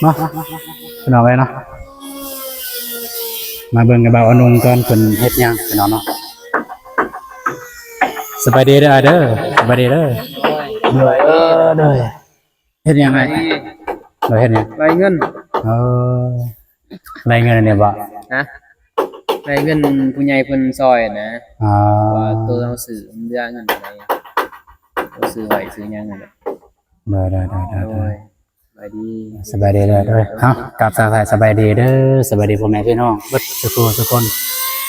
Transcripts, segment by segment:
ເນາະ ພີ່ນ້ອງເອີຍເນາະ. ມາເບິ່ງກັບບ່າວອະນຸງກ່ອນ ເພິ່ນເຮັດຫຍັງພີ່ນ້ອງເນາະ. ສະບາຍດີເດີອ້າຍເດີ ສະບາຍດີເດີ. ໂດຍ ເອີ ໂດຍ. ເຮັດຫຍັງອ້າຍ? ໂດຍ ເຮັດຫຍັງ? ໄລ່ເງິນ. ເອີ ໄລ່ເງິນອັນນີ້ບໍ່? ຮະ? ໄລ່ເງິນຜູ້ໃຫຍ່ເພິ່ນຊ່ອຍນະ. ອໍ ວ່າໂຕເຮົາຊື້ເຫຼືອເງິນປານໃດ ໂຕຊື້ໄວ້ຊື້ຫຍັງນັ້ນແຫຼະ. ໂດຍ ໂດຍ ໂດຍ ໂດຍ ໂດຍ. ສະບາຍດີ ສະບາຍດີເດີ. ໂດຍ ເອົ້າ ກາບທັກທາຍສະບາຍດີເດີ ສະບາຍດີພໍ່ແມ່ພີ່ນ້ອງເບິດສູ່ຜູ້ສູ່ຄົນ.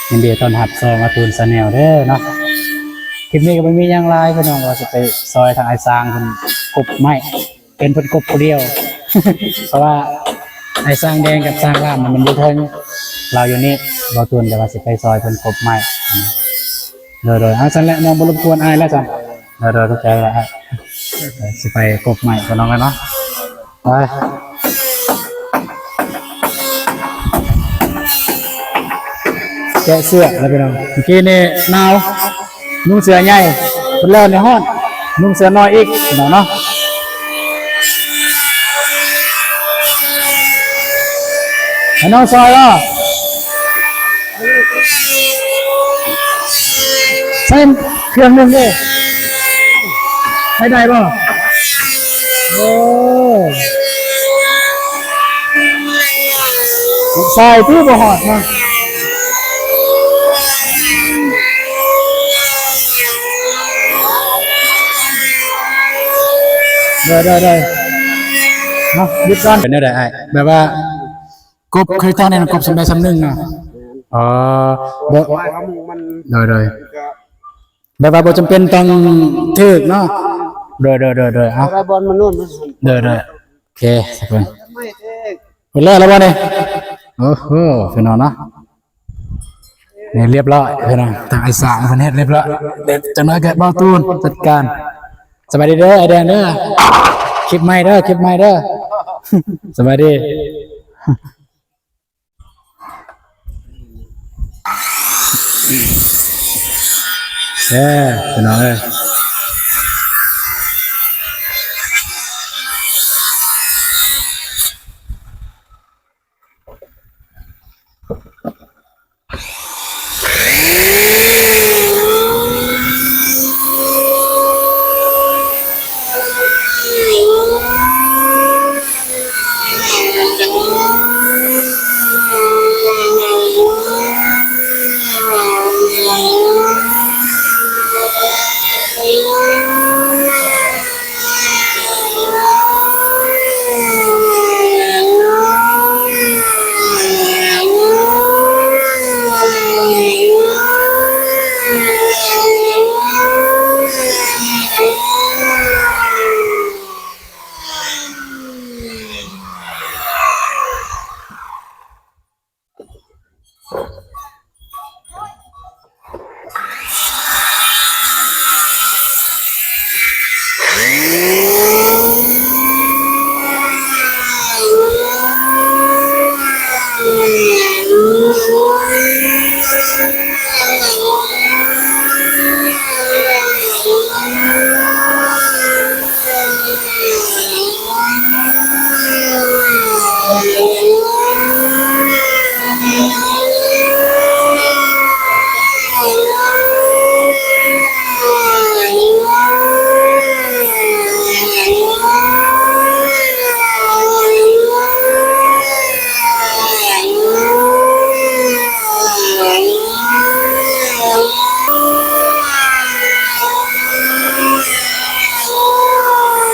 ຍິນດີຕ້ອນຮັບຊ່ອງອາຕູນແຊນແນວເດີເນາະ. ຄລິບນີ້ກໍບໍ່ມີຫຍັງຫຼາຍພີ່ນ້ອງ ວ່າຊິໄປຊ່ອຍທາງອ້າຍຊ້າງເພິ່ນກົບໄມ້ ເປັນເພິ່ນກົບຜູ້ດຽວ ເພາະວ່າອ້າຍຊ້າງແດງກັບຊ້າງລາມມັນຢູ່ເທິງ ລາວຢູ່ນີ້ ບ່າວຕູນກໍວ່າຊິໄປຊ່ອຍເພິ່ນກົບໄມ້. ໂດຍ ໂດຍ ເອົາຊັ້ນແຫຼະ ນ້ອງບໍ່ລົບກວນອ້າຍແລ້ວຊັ້ນ. ໂດຍ ໂດຍ ເຂົ້າໃຈແລ້ວອ້າຍ ເອີ ຊິໄປກົບໄມ້ກັບນ້ອງແລ້ວເນາະ. ໄປແກະເສື້ອແລ້ວພີ່ນ້ອງ ເມື່ອກີ້ນີ້ໜາວ ນຸ່ງເສື້ອໃຫຍ່ ເພິ່ນແລ້ວນີ້ຮ້ອນ ນຸ່ງເສື້ອນ້ອຍອີກພີ່ນ້ອງເນາະ. ໃຫ້ນ້ອງຊ່ອຍບໍ່? ໃສ່ເຄື່ອງໜຶ່ງເດ້ ໃສ່ໄດ້ບໍ່? ໂອ້ ໃສ່ຄືບໍ່ຮອດເນາະ. ໂດຍ ໂດຍ ໂດຍ ເນາະ ຢຸດກ່ອນ. ເປັນແນວໃດອ້າຍ? ແບບວ່າ ກົບ ເຄີຍຕັ້ງໃນກົບສ່ຳໃດສ່ຳໜຶ່ງເນາະ. ອໍ ບໍ່ ໂດຍ ໂດຍ ແບບວ່າບໍ່ຈຳເປັນຕ້ອງຖືກເນາະ. ໂດຍ ໂດຍ ໂດຍ ໂດຍ ເອົາ ໄດ້ບອນມາໂນນ ໂດຍ ໂດຍ ໂອເຄ ສາທຸ. ເພິ່ນແລ້ວແລ້ວບໍ່ນີ້? ໂອ້ໂຫ ພີ່ນ້ອງເນາະ ນີ້ຮຽບຮ້ອຍພີ່ນ້ອງ ທາງອ້າຍສາງເພິ່ນເຮັດຮຽບຮ້ອຍ ເດັດຈັກໜ້ອຍກໍບ່າວຕູນຈັດການ. ສະບາຍດີເດີອ້າຍແດງເດີ ຄລິບໃໝ່ເດີ ຄລິບໃໝ່ເດີ ສະບາຍດີ. ເອີ ພີ່ນ້ອງເອີຍ.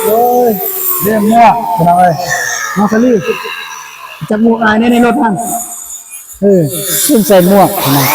ໂອ້ຍ ເລື່ອງເມືອ ພີ່ນ້ອງເອີຍ ນ້ອງສາລີ ຈັບໝວກອ້າຍແດ່ໃນລົດຫັ້ນ ເອີ ລືມໃສ່ໝວກຫັ້ນນະ. ໂ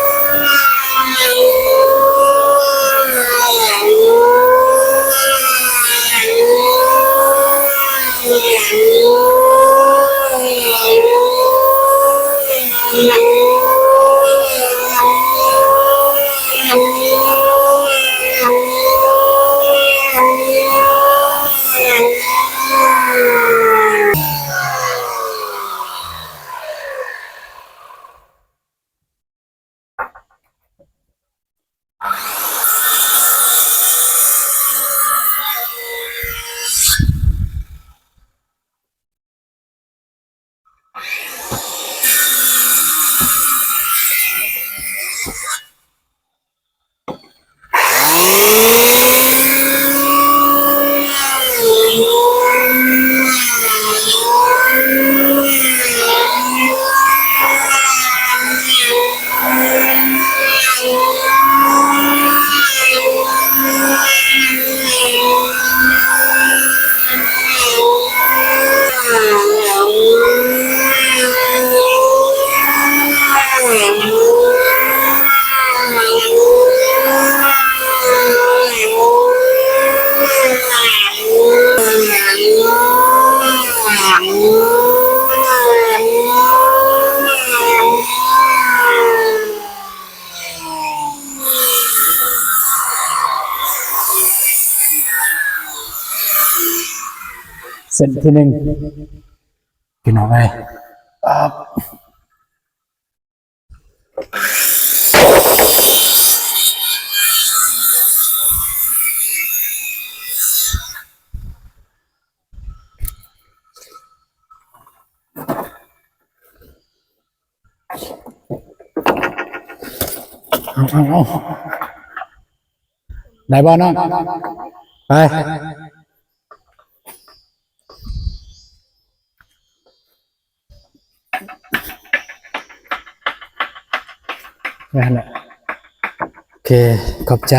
ອ້ ເສັ້ນທີໜຶ່ງ ພີ່ນ້ອງເອີຍ. ເອົາ ເອົາ ເອົາ ໄດ້ບໍ່ນ້ອງ? ໄປ ນັ້ນແຫຼະ ໂອເຄ ຂອບໃຈ.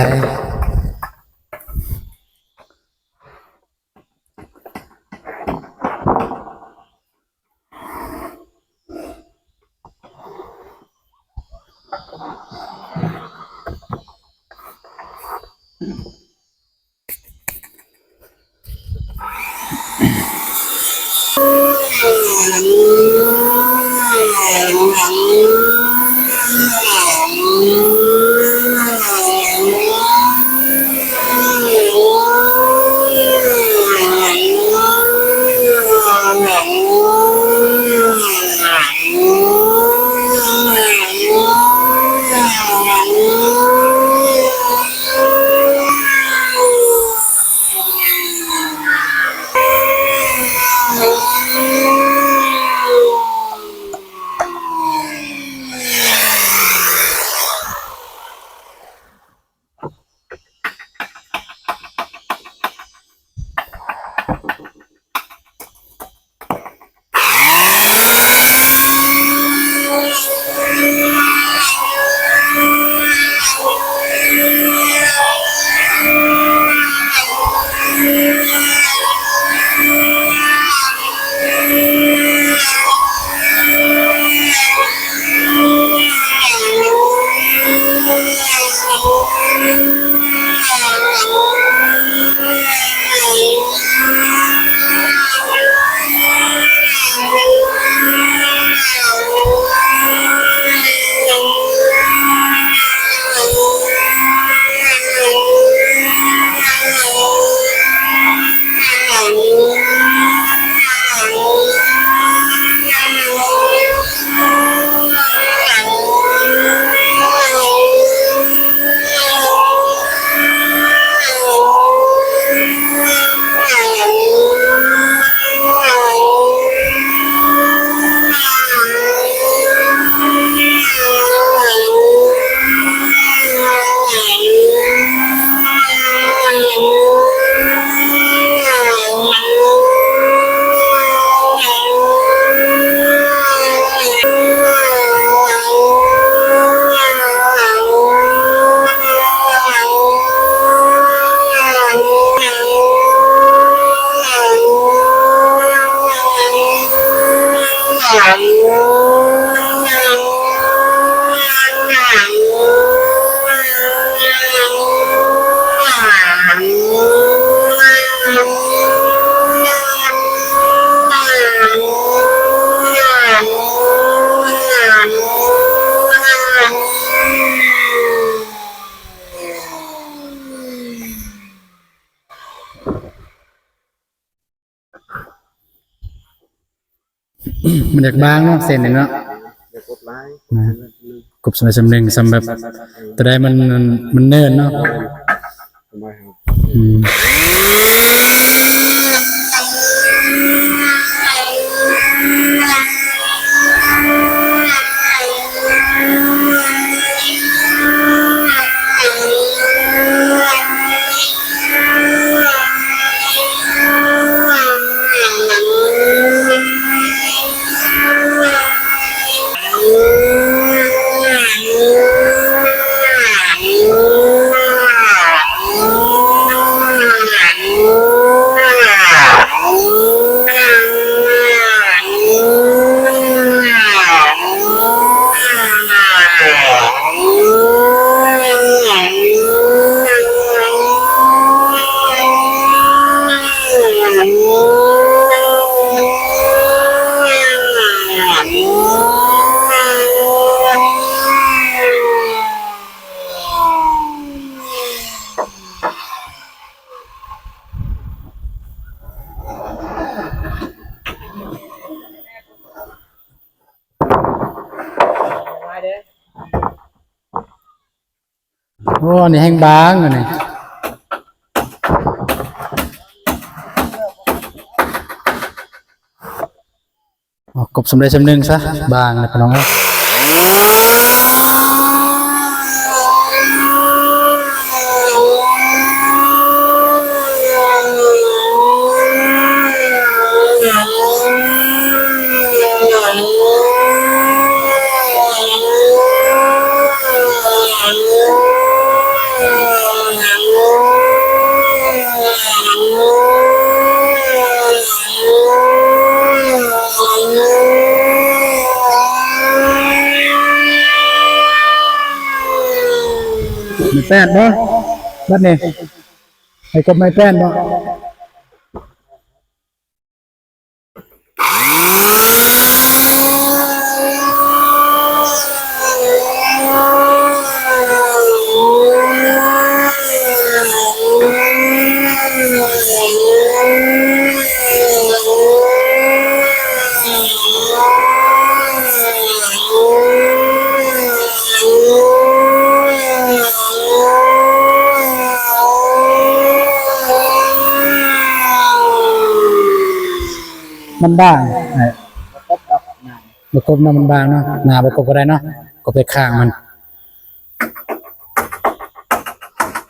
ອ ມັນຢາກບາງເນາະ ເສັ້ນນີ້ເນາະ ຢ່າກົບຫຼາຍ ນະ ກົບສ່ຳໃດສ່ຳໜຶ່ງ ສ່ຳແບບ ໂຕໃດມັນ ມັນເນີນເນາະ ສະບາຍເຮົາ ອືມ. ໂອ້ ອັນນີ້ແຮ່ງບາງ ອັນນີ້ ເອົາ ກົບສ່ຳໃດສ່ຳໜຶ່ງຊະ ບາງແລ້ວ ພີ່ນ້ອງເອີຍ. ໄມ້ແປ້ນບໍ່ ບັດນີ້ ໃຫ້ກົບໄມ້ແປ້ນບໍ່? ມັນບາງ ບໍ່ກົບເນາະ ມັນບາງເນາະ ໜ້າບໍ່ກົບກໍໄດ້ເນາະ ກົບແຕ່ຂ້າງມັນ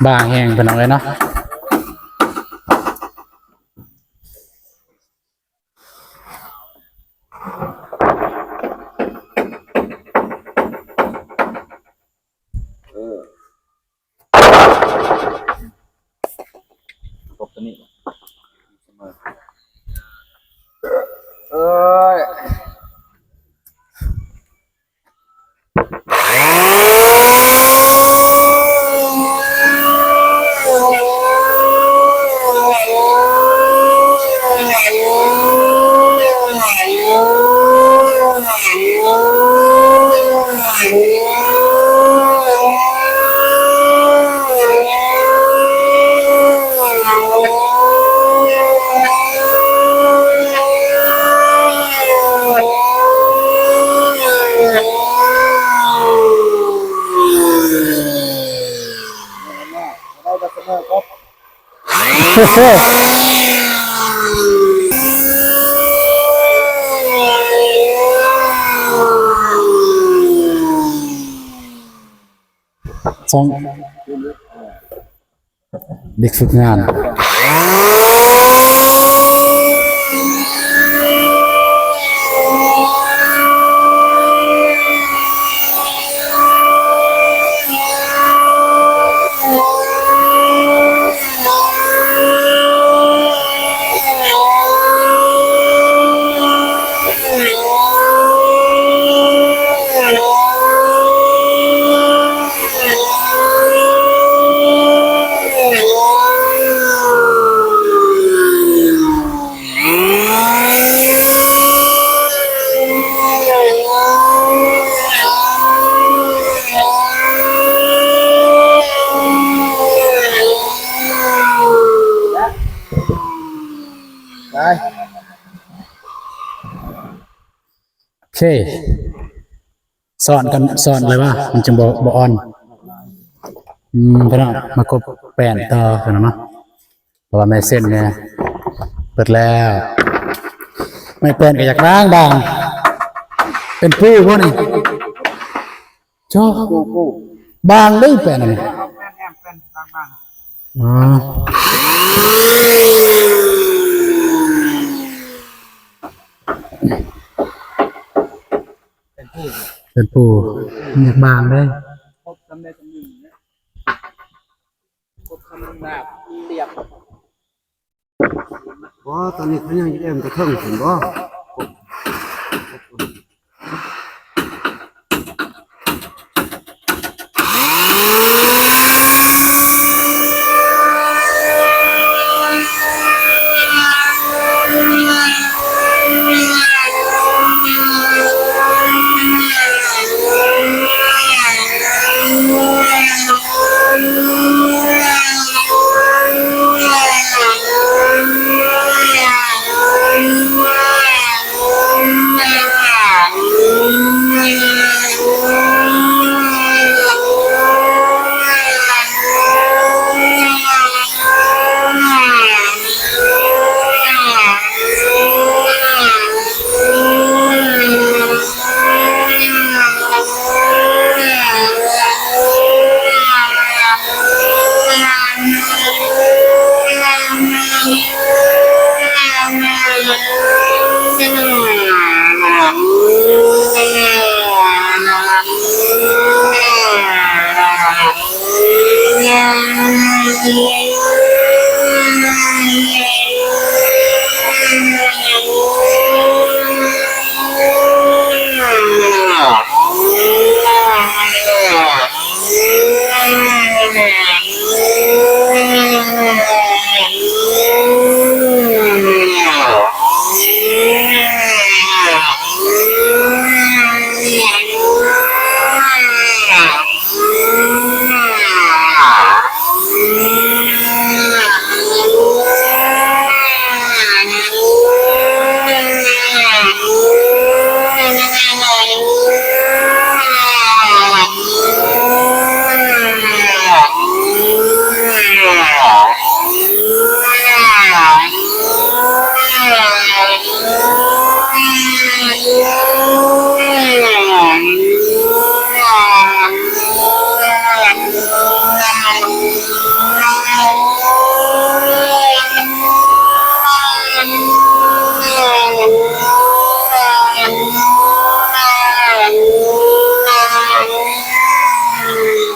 ບາງແຮງ ພີ່ນ້ອງເອີຍເນາະ. ເອີ ກົບຕົວນີ້ ເອີຍ. ສອງ ເດັກຝຶກງານ. ມັ ເຄ ຊ້ອນກັນ ຊ້ອນເລີຍວ່າ ມັນຈຶ່ງບໍ່ ບໍ່ອ່ອນ. ອືມ ພີ່ນ້ອງ ມາກົບແປ້ນຕໍ່ກັນເນາະ ເພາະວ່າແມ່ເສັ້ນແມ່ເບິດແລ້ວ. ໄມ້ແປ້ນກໍຢາກບາງໆ ເປັນປູບໍ່ນີ້? ໂທ້ ບາງເດ້ແປ້ນອັນນີ້. ອໍ ເປັນປູ ເປັນປູ ມັນຢາກບາງເດ້. ຄົບຊຳໃດຊຳໜຶ່ງນະ ຄົບຊຳໜຶ່ງລາບລຽບ. ບໍ່ ຕອນນີ້ເຂົາຍັງແອ້ມແຕ່ເທິງພຸ້ນບໍ່?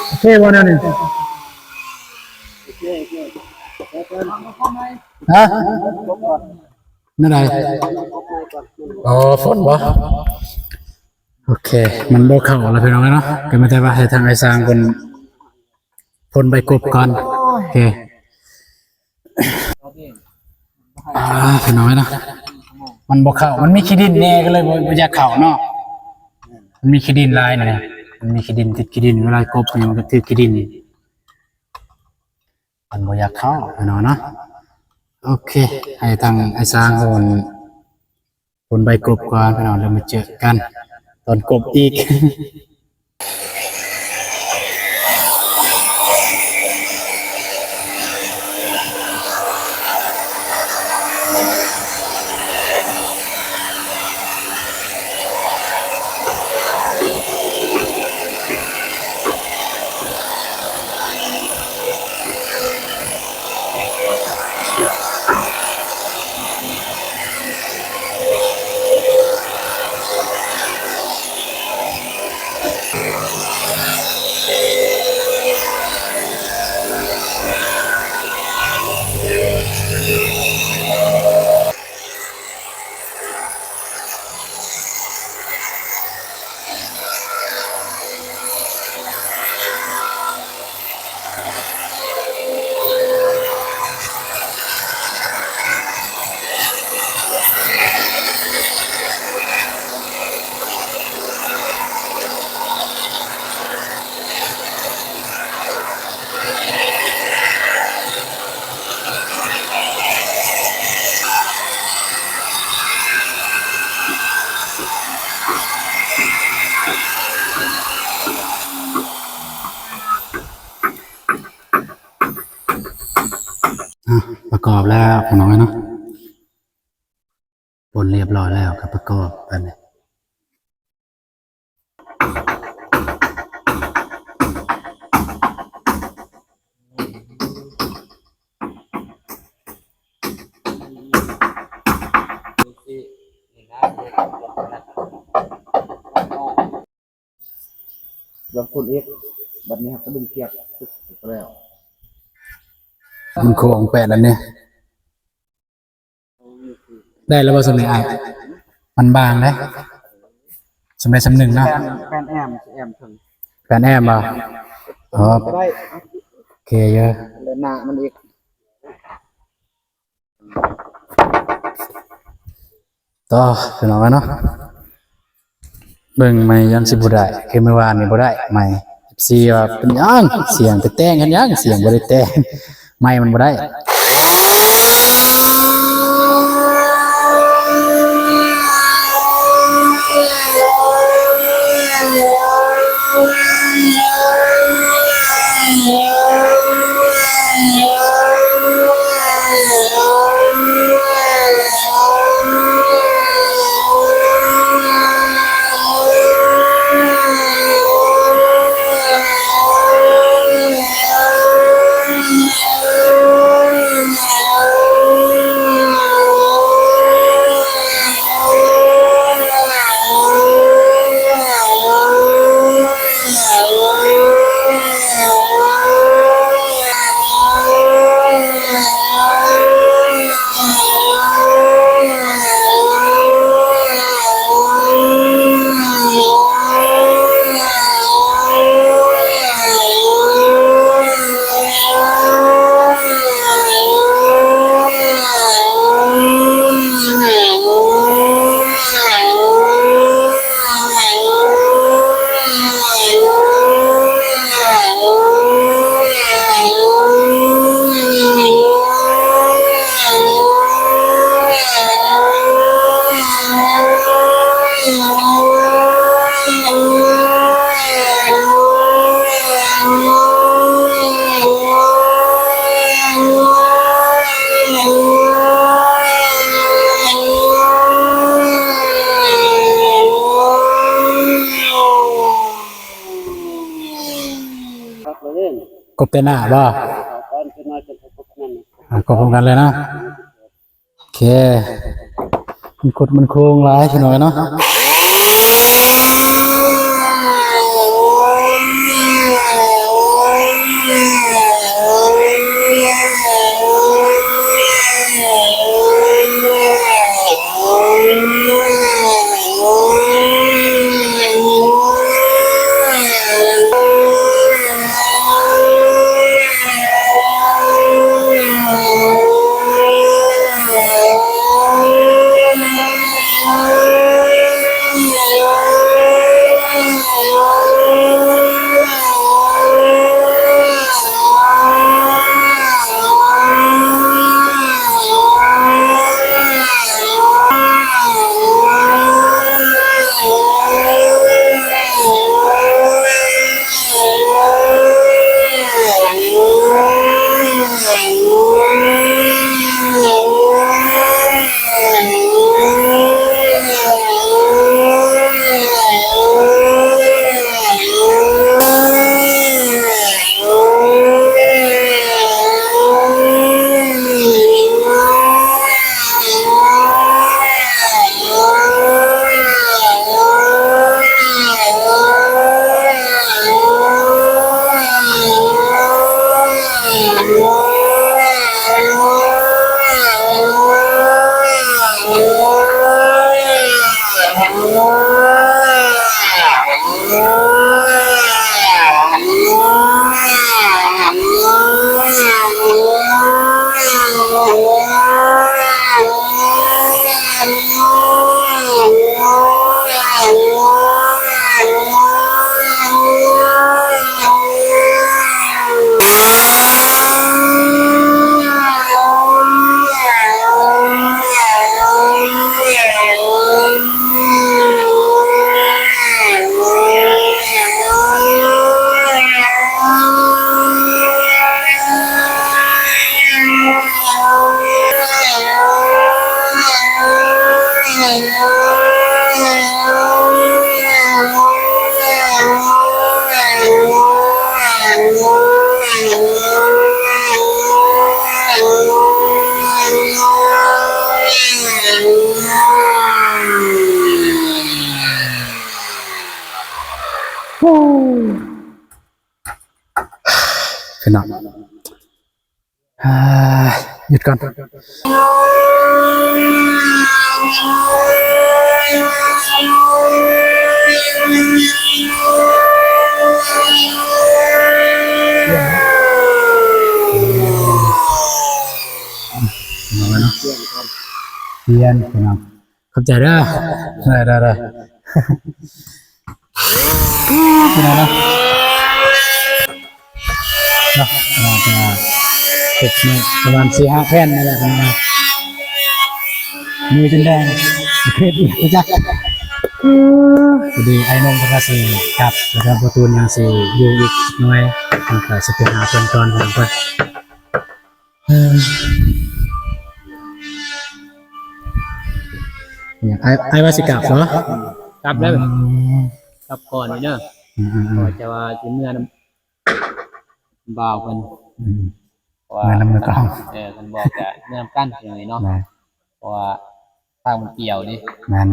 ໂອເຄບໍ່ແນວນີ້? ຮະ? ແນວໃດ? ອໍ ຝົນບໍ່? ໂອເຄ ມັນບໍ່ເຂົ້າແລ້ວພີ່ນ້ອງເອີຍເນາະ ກໍມີແຕ່ວ່າໃຫ້ທາງອ້າຍຊ່າງເພິ່ນພົ່ນໃບກົບກ່ອນ. ໂອເຄ ອ່າ ພີ່ນ້ອງເອີຍເນາະ ມັນບໍ່ເຂົ້າ ມັນມີຂີ້ດິນແດ່ ກໍເລີຍບໍ່ ບໍ່ຢາກເຂົ້າເນາະ ມັນມີຂີ້ດິນຫຼາຍນີ້ ມັນມີຂີ້ດິນ ຕິດຂີ້ດິນ ເວລາກົບນີ້ມັນກໍຖືກຂີ້ດິນ. ມັນບໍ່ຢາກເຂົ້າພີ່ນ້ອງເນາະ. ໂອເຄ ໃຫ້ທາງອ້າຍຊ່າງເພິ່ນ ເພິ່ນໃບກົບກ່ອນພີ່ນ້ອງ ແລ້ວມາເຈີກັນຕອນກົບອີກ. ໂອ ກອບແລ້ວພີ່ນ້ອງເອີຍເນາະ ປົນລຽບຮ້ອຍແລ້ວກໍປະກອບບັດນີ້. ເລື່ອງຄົນເອກ ບັດນີ້ເຮົາກໍດຶງເຊືອກ ແລ້ວ ມັນໂຄ້ງແປດອັນນີ້ ໄດ້ແລ້ວບໍ່ສ່ຳນີ້ອ້າຍ? ມັນບາງເດ້ ສ່ຳໃດສ່ຳໜຶ່ງເນາະ. ແປນ ແປນແອມ ແອມເຖິງ ແປນແອມບໍ່? ອໍ ກໍໄດ້ ໂອເຄຢູ່ ແລ້ວໜ້າມັນອີກ. ຕໍ່ພີ່ນ້ອງເອີຍເນາະ ເບິ່ງໄມ້ຍັງຊິບໍ່ໄດ້ ຄືມື້ວານນີ້ບໍ່ໄດ້ໄມ້ ເອັບຊີວ່າເປັນຫຍັງ ສຽງໄປແຕ່ງເຮັດຫຍັງ ສຽງບໍ່ໄດ້ແຕ່ງ ໄມ້ມັນບໍ່ໄດ້. ກົບແຕ່ໜ້າບໍ່? ອາ ກົບພ້ອມກັນເລີຍເນາະ. ໂອເຄ ມັນຄົດມັນໂຄ້ງຫຼາຍພີ່ນ້ອງເນາະ. ປູ້ ພີ່ນ້ອງ ອ່າ ຢຸດກ່ອນ ປ່ຽນ ພີ່ນ້ອງ. ຂອບໃຈເດີ ໄດ້ໆໆ ເປັນໄງເນາະ ເນາະ ເນາະ ເຮັດມາປະມານສີ່ຫ້າແຜ່ນນີ້ແຫຼະ ເປັນໄງ ມືຈົນແດງ ເຮັດອີກຈັກ ພໍດີອ້າຍນົງເພິ່ນວ່າຊິກັບ ແລ້ວກໍບໍ່ຕູນຍັງຊິຢູ່ອີກໜ້ອຍ ເພິ່ນກໍຊິໄປຫາເພິ່ນກ່ອນ ເພິ່ນ ເອີ ຫຍັງ ອ້າຍ ອ້າຍວ່າຊິກັບເນາະ ກັບແລ້ວ ອືມ ກັບກ່ອນນີ້ເດີ ອືມໆໆ ເພາະວ່າຈະວ່າຊິເມືອນຳບ່າວເພິ່ນ ອືມ ເພາະວ່າເມືອນຳເມືອກອງ ເອີ ເພິ່ນບອກຈະເມືອນຳກັນ ເນາະ ເພາະວ່າທາງມັນປ່ຽວເດ້ ແມ່ນໆ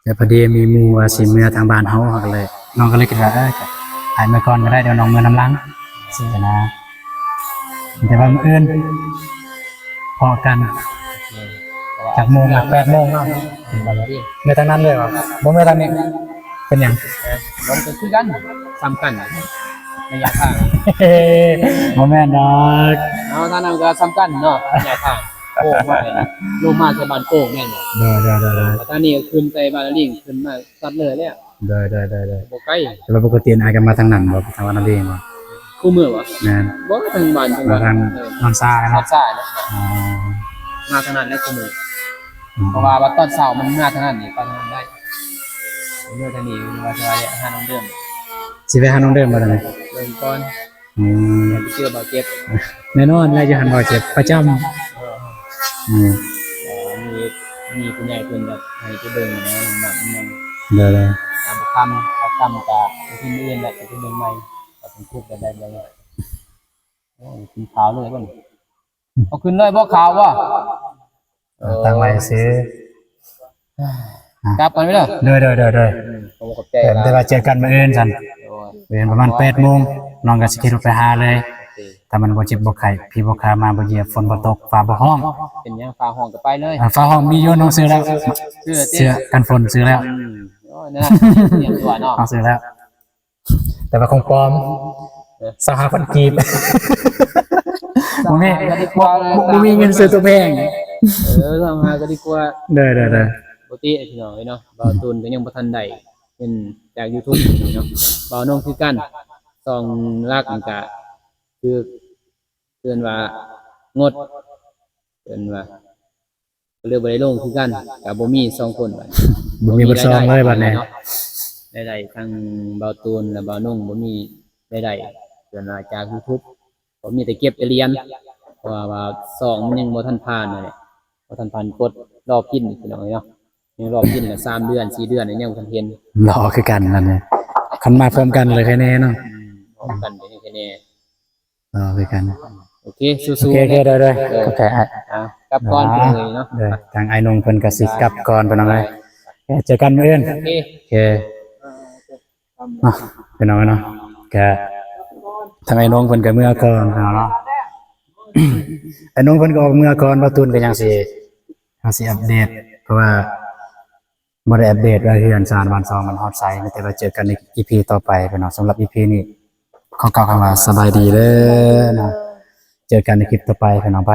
ໆ ແຕ່ພໍດີມີໝູ່ວ່າຊິເມືອທາງບ້ານເຮົາ ເຮົາກໍເລີຍ ນ້ອງກໍເລີຍຄິດວ່າ ເອີ ກໍອ້າຍເມືອກ່ອນກໍໄດ້ ດຽວນ້ອງເມືອນຳຫຼັງ ຊີ້ນະ ແຕ່ວ່າມື້ອື່ນພໍ້ກັນ ຈັກໂມງລະ ແປດໂມງເນາະ ເມືອທາງນັ້ນເລີຍຫວາ ບໍ່ເມືອທາງນີ້ ເປັນຫຍັງ ມັນກໍຄືກັນ ສ່ຳກັນ ໄລຍະທາງ ບໍ່ແມ່ນດອກ ເອົາ ທາງນັ້ນກໍສ່ຳກັນເນາະ ໄລຍະທາງ ໂຄ້ງມາ ລົງມາໃສ່ບ້ານໂປ່ງແມ່ນບໍ່ ໂດຍໆໆ ແລ້ວທາງນີ້ກໍຂຶ້ນໃສ່ບ້ານລະລິງ ຂຶ້ນມາຕັດເລີຍແລ້ວ ໂດຍໆໆ ບໍ່ໄກ ແຕ່ວ່າປົກກະຕິອ້າຍກໍມາທາງນັ້ນບໍ່ ທາງບ້ານລະລິງບໍ່ ຄູ່ມື້ບໍ່ ແມ່ນ ບໍ່ ທາງບ້ານ ທາງບ້ານ ມາທາງ ເອີ ນອນຊາເນາະ ນອນຊາເນາະ ອໍ ມາທາງນັ້ນແຫຼະຄູ່ມື້ ອືມ ເພາະວ່າ ວ່າຕອນເຊົ້າມັນມາທາງນັ້ນນີ້ ໄປທາງນັ້ນໄດ້ ເມືອທາງນີ້ວ່າຊິຫານ້ອງເດີມ ຊິໄປຫານ້ອງເດີມບໍ່ທາງນີ້ ເບິ່ງກ່ອນ ອືມ ໄປເຈີບ່າວເຈັບ ແນ່ນອນແຫຼະ ຢູ່ຫັ້ນບ່າວເຈັບປະຈຳ ເອີ ອືມ ເອີ ມີ ມີຜູ້ໃຫຍ່ເພິ່ນແບບໃຫ້ໄປເບິ່ງນະ ມັນ ໂດຍໆ ຕາມຄຳ ຕາມຄຳກະໄປທີ່ອື່ນແຫຼະ ໄປທີ່ເບິ່ງໃໝ່ ວ່າເພິ່ນຄຸບແບບໃດແບບໃດ ໂອ້ຍ ກິນຂາວເລີຍບໍ່ນີ້ ເອົາຂຶ້ນເລີຍບໍ່ ຂາວບໍ່ ເອີ ຕັ້ງໄວ້ຊື່ ກັບກ່ອນເດີ ໂດຍໆໆໆ ອືມ ຂອບໃຈ ແຕ່ວ່າເຈີກັນມື້ອື່ນຊັ້ນ ໂດຍ ມື້ອື່ນປະມານແປດໂມງ ນ້ອງກໍຊິຂີ່ລົດໄປຫາເລີຍ ໂອເຄ ຖ້າມັນບໍ່ເຈັບບໍ່ໄຂ້ ຜີບໍ່ຂ້າ ໝາບໍ່ຢຽບ ຝົນບໍ່ຕົກ ຟ້າບໍ່ຮ້ອງ ເປັນຫຍັງ ຟ້າຮ້ອງກໍໄປເລີຍ ເອີ ຟ້າຮ້ອງມີຢູ່ ນ້ອງຊື້ແລ້ວ ເສື້ອ ເສື້ອກັນຝົນຊື້ແລ້ວ ອືມ ໂອ້ຍ ນັ້ນ ຕຽມຕົວເນາະ ນ້ອງຊື້ແລ້ວ ແຕ່ວ່າຂອງປອມ ເອີ ຊາວຫ້າພັນກີບ ບໍ່ມີ ບໍ່ ບໍ່ມີເງິນຊື້ຕົວແພງ ເອີ ຊາວຫ້າກໍດີກວ່າ ເດີໆໆ ປົກກະຕິພີ່ນ້ອງເອີຍເນາະ ບ່າວຕູນກໍຍັງບໍ່ທັນໄດ້ເງິນຈາກຢູທູບເນາະ ບ່າວນົງຄືກັນ ຊ່ອງຫຼັກມັນກະຄື ເອີ້ນວ່າງົດ ເອີ້ນວ່າ ກໍເລີຍບໍ່ໄດ້ລົງຄືກັນ ກໍບໍ່ມີສອງຄົນບັດ ບໍ່ມີເບິດສອງເລີຍບັດນີ້ ລາຍໄດ້ທາງບ່າວຕູນ ແລະ ບ່າວນົງ ບໍ່ມີລາຍໄດ້ ສ່ວນວ່າຈາກຢູທູບ ກໍມີແຕ່ເກັບແຕ່ຫຼຽນ ເພາະວ່າຊ່ອງມັນຍັງບໍ່ທັນຜ່ານນັ້ນແຫຼະ ບໍ່ທັນຜ່ານກົດລໍພິມພີ່ນ້ອງເອີຍເນາະ ຍັງລໍພິມລະສາມເດືອນ ສີ່ເດືອນ ຍັງບໍ່ທັນເຫັນ ລໍຄືກັນນັ້ນແຫຼະ ຄັນມາພ້ອມກັນເລີຍແຄ່ແນ່ເນາະ ອືມ ພ້ອມກັນເລີຍແຄ່ແນ່ ອໍ ຄືກັນ ໂອເຄ ສູ້ໆ ໂອເຄ ໂອເຄ ໄດ້ໆ ເອີ ຂອບໃຈອ້າຍ ອ່າ ກັບກ່ອນເລີຍເນາະ ເດີ ທາງອ້າຍນົງເພິ່ນກໍຊິກັບກ່ອນ ພີ່ນ້ອງເອີຍ ເຈີກັນມື້ອື່ນ ໂອເຄ ໂອເຄ ເນາະ ພີ່ນ້ອງເນາະ ກະທາງອ້າຍນົງເພິ່ນກໍເມືອກ່ອນ ພີ່ນ້ອງເນາະ ອ້າຍນົງເພິ່ນກໍອອກເມືອກ່ອນ ບ່າວຕູນກໍຍັງຊິ ເຮົາຊິອັບເດດ ເພາະວ່າ ບໍ່ໄດ້ອັບເດດວ່າເຮືອນຊານບ້ານຊ່ອງມັນຮອດໃສ ມີແຕ່ວ່າເຈີກັນໃນອີພີຕໍ່ໄປພີ່ນ້ອງ ສຳລັບອີພີນີ້ ຂໍກ່າວຄຳວ່າສະບາຍດີເດີເນາະ ເຈີກັນໃນຄລິບຕໍ່ໄປພີ່ນ້ອງ ໄປ